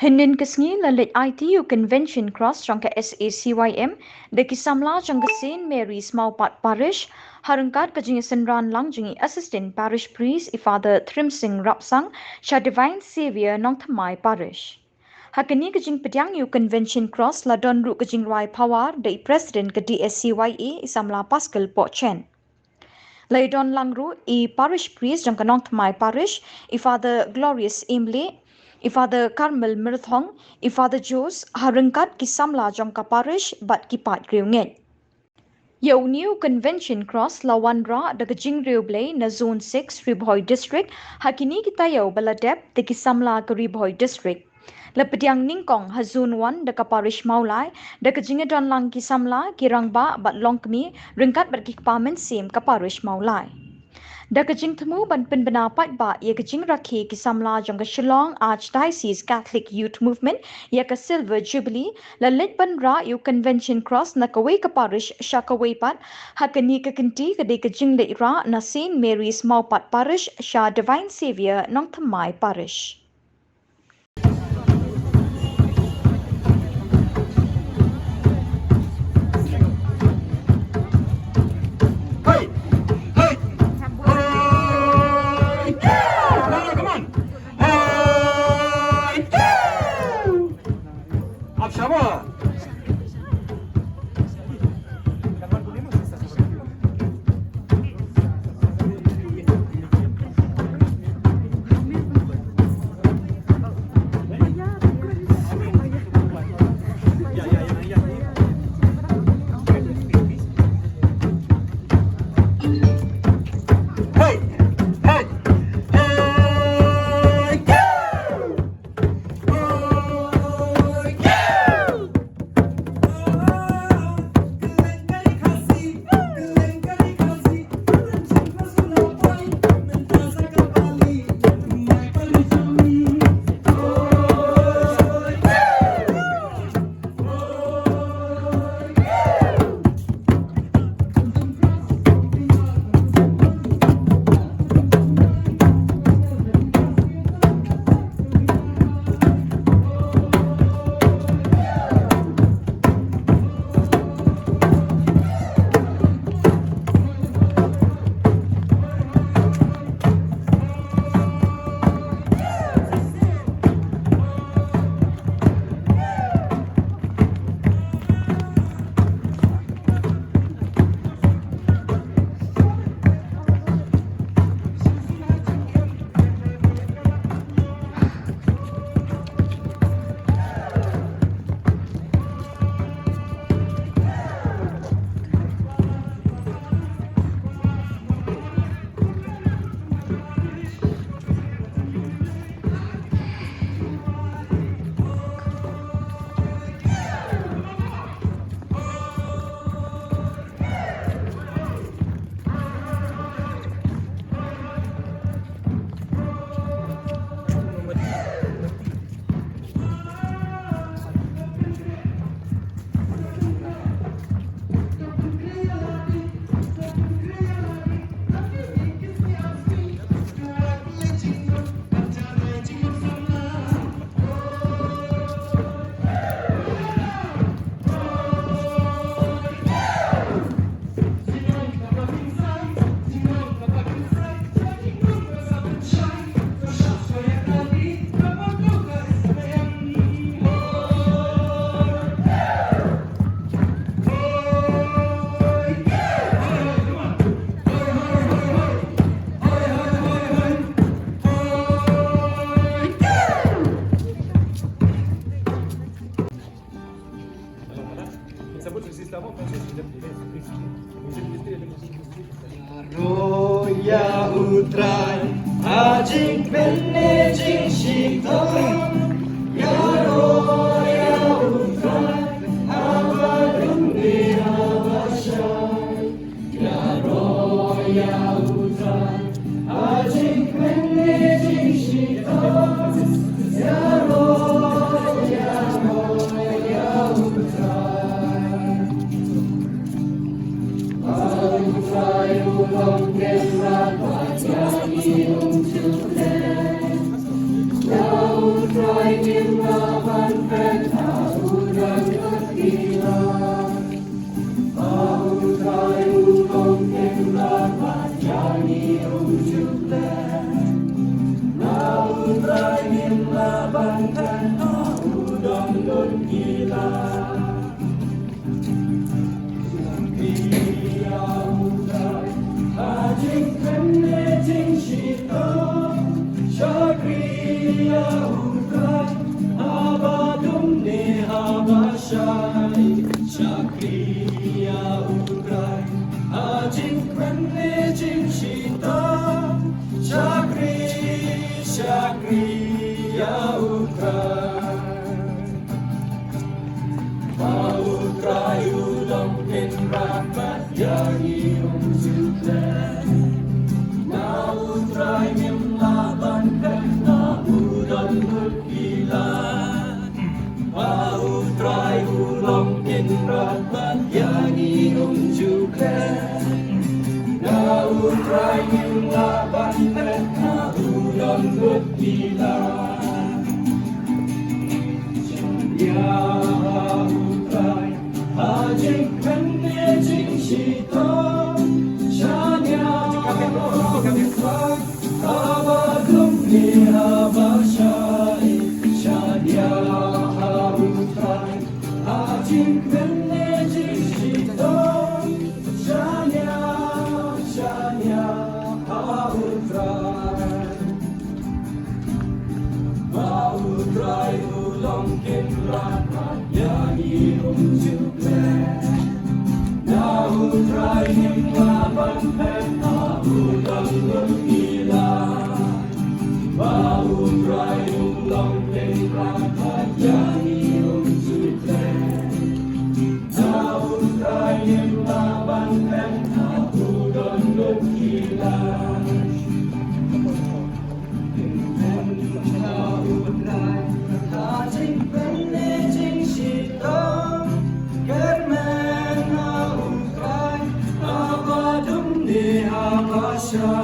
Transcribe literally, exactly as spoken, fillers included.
Hynnin ka sngi la leit aiti ïa u Convention Cross jong ka S A C Y M da ki samla jong ka Saint Mary's Mawpat Parish, ha ryngkat ka jingïasynran lang jong i Assistant Parish Priest, i Father Thrimsing Rapsang, sha Divine Saviour Nongthymmai Parish. Ha kane ka jingpdiang ïa u Convention Cross la don ruh ka jingrwai pawar da i President ka D S C Y A, i samla Pascal Pohchen. La ïadon lang ruh i Parish Priest jong ka Nongthymmai Parish, i Father Glorious Imli, i Father Carmel Myrthong, i Father Jose, ha ryngkat ki samla jong ka Parish bad ki paid riewngeit. Ïa une u Convention Cross la wanrah da ka jingriewblei na Zone six, Ri Bhoi District, ha kine ki taïew ba la dep da ki samla ka Ri Bhoi District. La pdiang nyngkong ha Zone one da ka Parish Mawlai, da ka jingïadon lang ki samla, ki rangbah bad longkmie, ryngkat bad ki kpa mynsiem ka Parish Mawlai. Da ka jingthmu ban pynbna paidbah ïa ka jingrakhe ki samla jong ka Shillong Archdiocese Catholic Youth Movement ïa ka Silver Jubilee, la leit ban rah ïa u Convention Cross na kawei ka parish sha kawei pat, ha kane ka kynti ka dei ka jingleit rah na Saint Mary's Mawpat Parish sha Divine Saviour Nongthymmai Parish. Hey! Hey! Hey! Come on! Hey! Up, Shabba! Ïaroh ïa U Trai ha jingpyni jingshitom. Ïaroh ïa U Trai haba dum bad haba shai. Ïaroh ïa U Trai ha jingpyni jingshitom. Ïaroh, ïaroh ïa U Trai. Ïa U Trai ngim lah Trai ngim lah ban kren ha u don lut ki lad. Shakri ïa u Trai ha jingkren ne jingshitom. Shakri ïa u Trai haba dum ne haba shai. Shakri ïa u Trai ha jingkren ne jingshitom. Shakri, shakri ïa u Trai. Ba u Trai u long Kynrad bad ïa ngi um ju klet. Na u Trai ngim lah ban kren, na u don lut ki lad. Ba u Trai u long Kynrad bad ïa ngi um ju klet. Na u Trai ngim lah ban kren, na u don lut ki lad. Shania ha u Trai ha jingkren ne jingshitom. Shania ha u Trai haba dum ne haba shai. Shania ha u Trai ha jingkren ne jingshitom. Shania, shania ha u Trai. Ba u Trai u long Kynrad bad ïa ngi um ju klet. Na u Trai ngim lah ban kren, na u don lut ki lad. Ba u Trai u long Kynrad bad ïa ngi um ju klet. Na u Trai ngim lah ban kren, na u don lut ki lad. Kynrad ha u Trai ha jingkren ne jingshitom. Kyrmen ha u Trai haba dum ne haba shai.